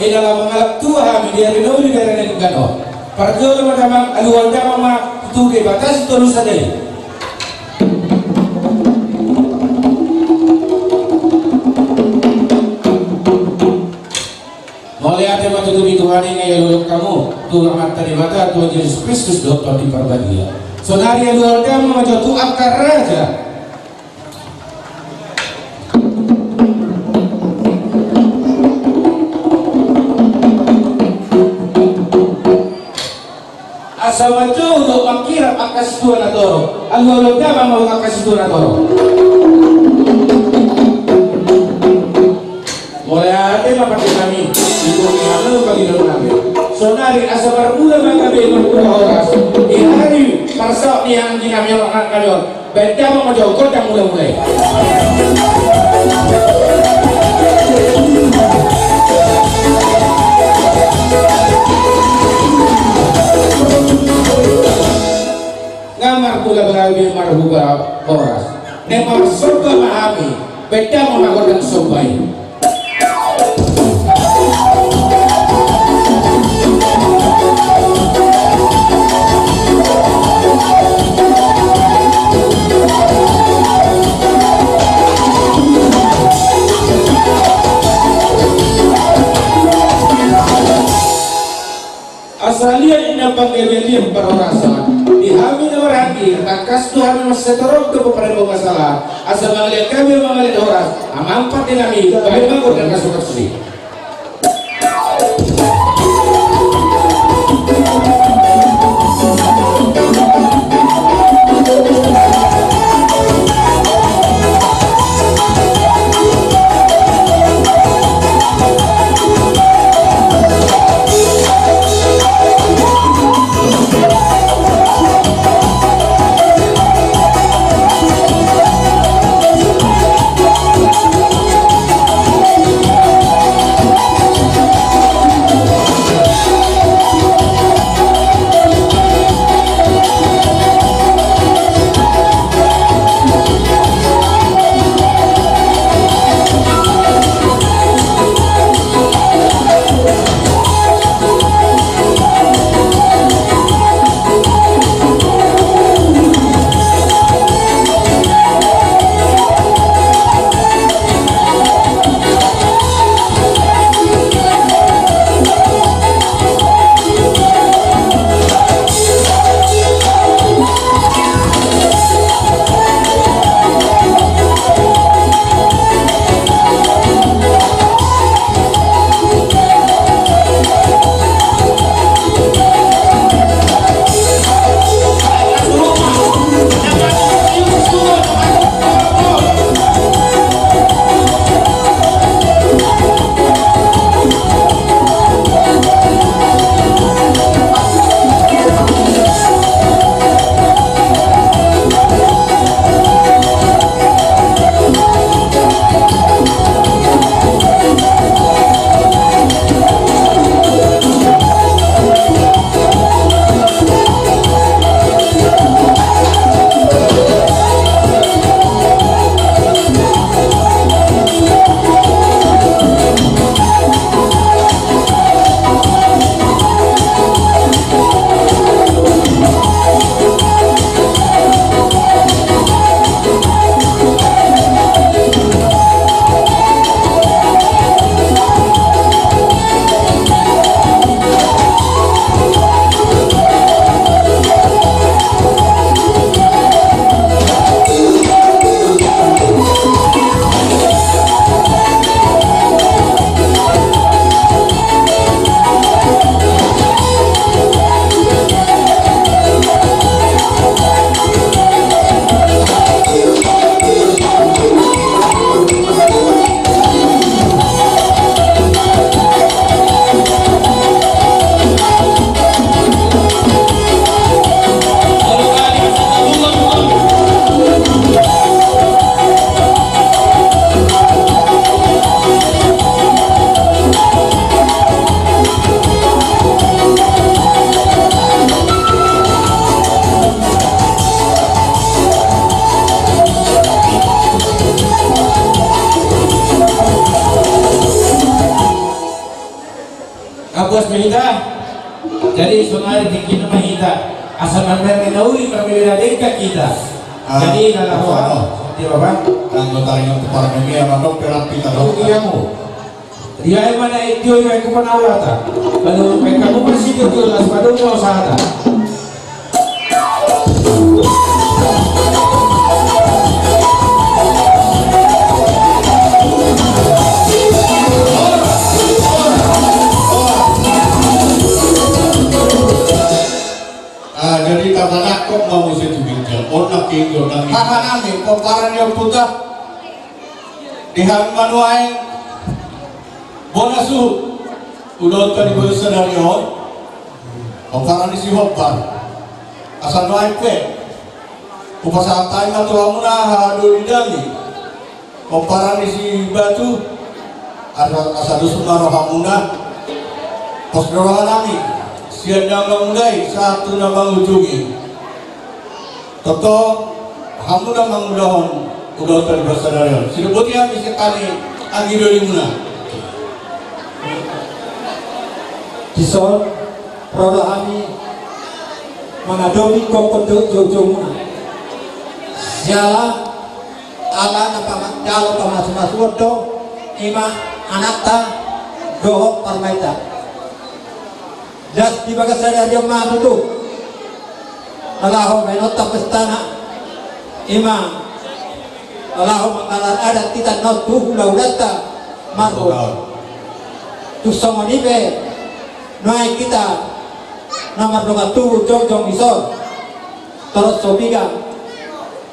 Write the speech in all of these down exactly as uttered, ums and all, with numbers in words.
Ida la mangalap tua hami di ari na uli di ari na denggan on. Parjolo ma damang, aluhon damang ma tu Debata Sitolu Sada i. Mauliate ma tutu di Tuhan i, nga i aluhon hamu tu Amanta Debata, Tuhan Jesus Kristus dohot Tondi Parbadia. Sonari aluhon damang ma jo tu angka raja. Asa manjou dohot mangkirap angka situa na torop. Aluhon damang ma angka situa na torop. Mauliate ma pande nami, di bongi hami pagi dohot nami. Sonari asa marmula ma gabe marmula horas. Di ari parsaut ni anggi nami on, angka nami on. Baen damang ma jo gondang mula-mula i. Nga marmula gabe marmula horas. Naeng marsomba ma hami. Baen damang ma gondang somba i. Asa liat na panggabean, liat parhorasan. Di hami na marhaha i, tangkas tu hami mansai torop do paparembaon masalah. Asa mangaliat gabe mangaliat horas. Amang pande nami, baen ma gondang na so marsi. Puas ma hita. Jadi sonari tingki nama hita asa mambahen na uli, mambebeda dengkan hita. Ah, jadi na laho, di baba. Anggo taringot tu parnemi ama dok peran pita dok. Iya mu. Dia emang na itu yang aku pernah lata. Lalu mereka mau bersih tu las pada mau sahata. Ah, jadi tata nakok mau muse tu ginjal. Onak ke injo nami. Tata nami, pomparan ni ompunta. Di hami ma nuaeng. Bona suhut. Udah tadi boyo sadari on. Pomparan ni si Hobar. Asa nuaeng pe. Hupasahat hami ma tu hamuna hahadoli nami. Pomparan ni si Batu. Asa, asa dos ma rohamuna. Pos do roha nami. Sian na mangulai sahat tu na mangujungi. Toto, hamuna mangulahon udaon tadi boyo sadari on. Sidok boti hami sian hami anggi dolimuna. Dison, ro do hami mangadopi gokhon dohot joujoumuna. Siala, ala na pama-, jalo pamasumasuon do, ima anakta, dohot parumaenta. Jas di bagasan sadari on ma tutu. Na laho baenonta pestana. Ima. Na laho manggalar adat hita on tu hulahulanta. Marhon. Tung songon i pe. Nuaeng hita. Na mardongan tubu jongjong dison. Torop so piga.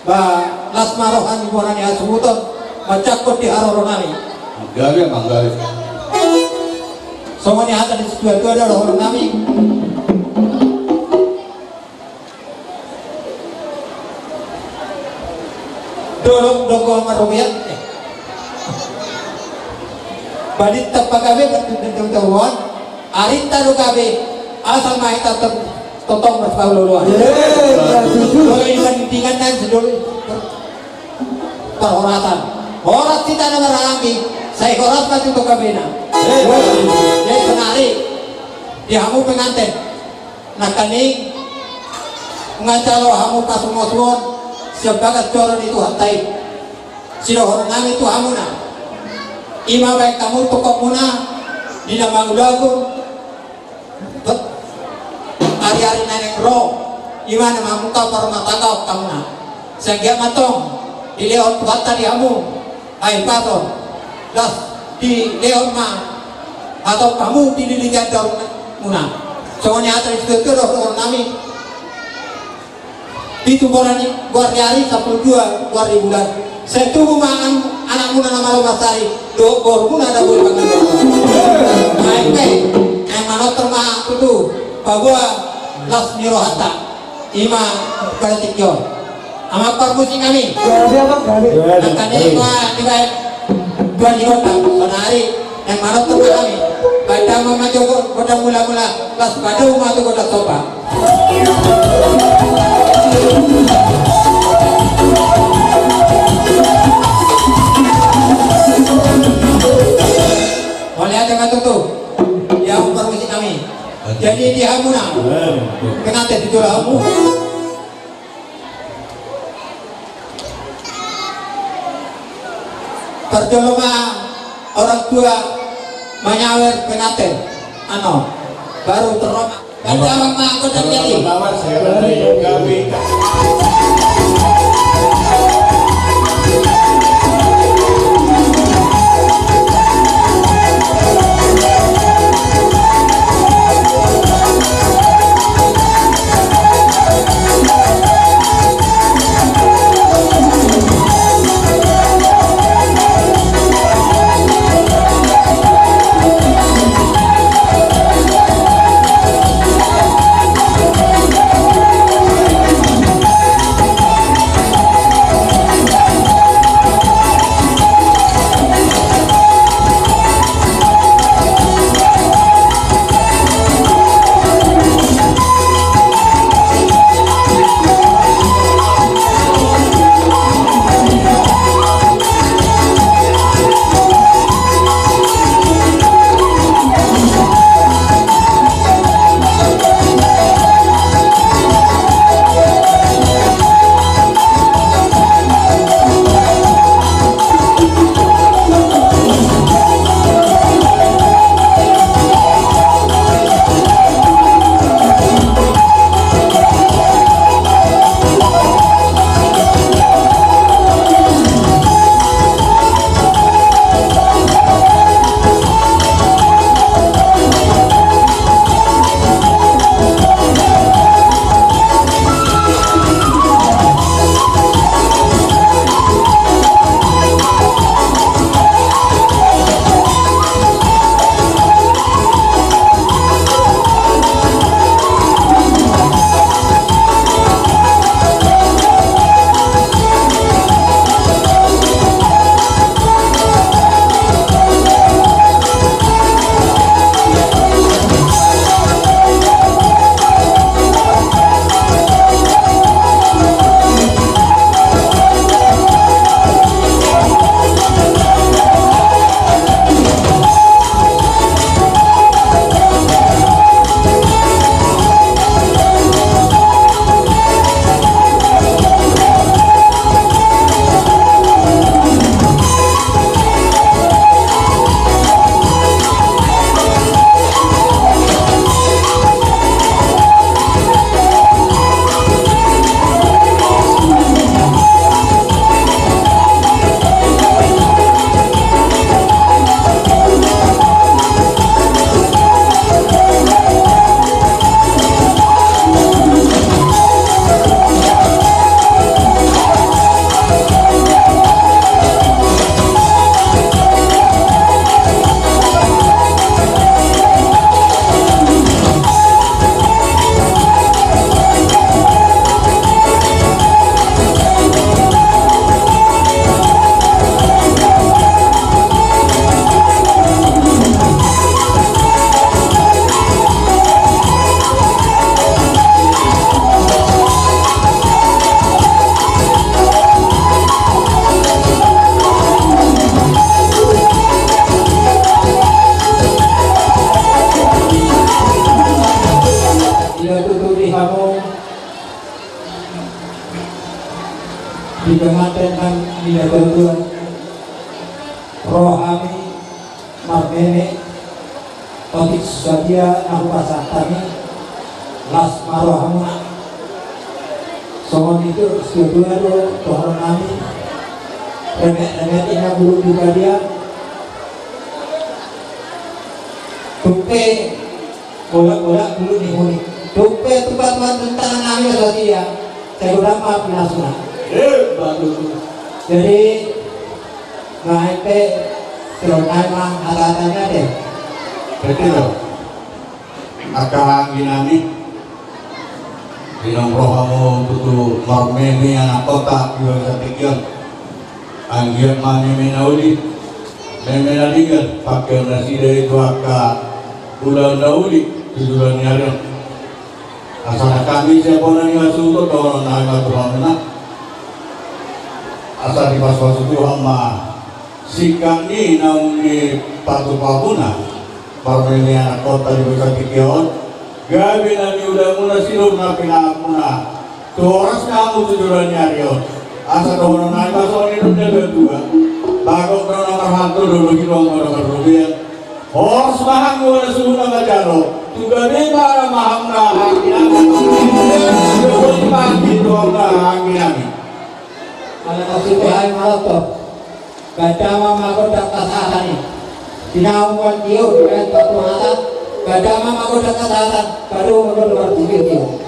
Ba, las ma roha ni bona ni hasuhuton, manjangkon di haroro nami. Gabe, manggabe. Songon i hata ni situatua do dohonon nami. Dolok do ho marrobean. Badinta pagabe, badinta jauhan. Arinta do gabe, asa ma hita ter-, tongtong marsipaolooloan. Iya, setuju. Doli pandidikan dan sedul parhorasan. Horas hita na marhahaanggi, sai horas ma tutu gabena. Iya. Jadi sonari, di hamu penganten. Nangkaning, nunga jalo hamu pasumasuon, sian bagas joro ni Tuhanta i. Sidohonon nami tu hamuna. Ima baen hamu tungkotmuna, di na mangulahon, bet, ari-ari na naeng ro, ima na mamungka parrumatanggaon hamuna. Sai anggiat ma tong, dilehon Tuhanta di hamu, hahipason, laos dilehon ma, atau hamu dililiti andormuna. Songon i hata ni situatua dohonon nami. Pitu bona ni goar ni ari, sampulu dua goar ni bulan. Sai tubu ma an-, anakmuna na malo marsari, dohot borumuna na boi mangalehon. Naeng pe, naeng manortor ma tutu, paboa las ni rohanta. Ima pada tingki on. Amang parmusik nami. Gabe, amang, gabe. Nangkaning ma dibaen. Tuan ni gondang, sonari. Naeng manortor ma hami. Baen damang ma jo gondang mulamula, laos padomu ma tu gondang somba. Mauliate ma tutu. Di hamu parmusik nami. Jadi di hamuna. Penganten di jolo hamu. Parjolo ma orang tua manyawer penganten. Ano, baru terhormat. Baen damang ma anggo dang jadi. Dengan tentang nina tuan, roh hami marmeme, otik sadia na hupasahat hami, las ma rohamuna. Songon i tu, situtu do dohonon nami. Remek-remek i na bulung di badia. Tung pe bolak-bolak bulung ni huni. Tung pe tupat ma tentang nami sadia. Saya udah maaf nasuna. Eh, bagus. Jadi, nah, ente, terus naik mah, hata-hatanya deh. Betul. Angka anggi nami, inong roha ma tutu marmeme anak kota di bagasan tingki on. Anggiat ma meme na uli, meme na dingin, pangkeon nasida i tu angka ulaon na uli tu joloan ni ari on. Asa na hami sian bona ni hasuhuton dohonon nami ma tu hamuna. Asa dipasupasu Tuhan ma singkat ni naung dipatupahuna. Marmeme anak kota di bagasan tingki on, gabe na niulamuna, sinur na pinahanmuna, tu horas na hamu tu joloan ni ari on. Asa dohonon nami ma songon i, nunga dua-dua. Bagot do na marhalto, dolok i do na marrobean. Horas ma hamu na suhut na manjalo. Tu gabe ma hamuna anggi nami. Jokowi ma anggi tu hamuna anggi nami. Ala nasutu hai maloto. Ganda ma magodang hasahatan i. Sinaung wan tio, dengan patu hata. Ganda ma magodang hasahatan. Padu magodang martio-tio.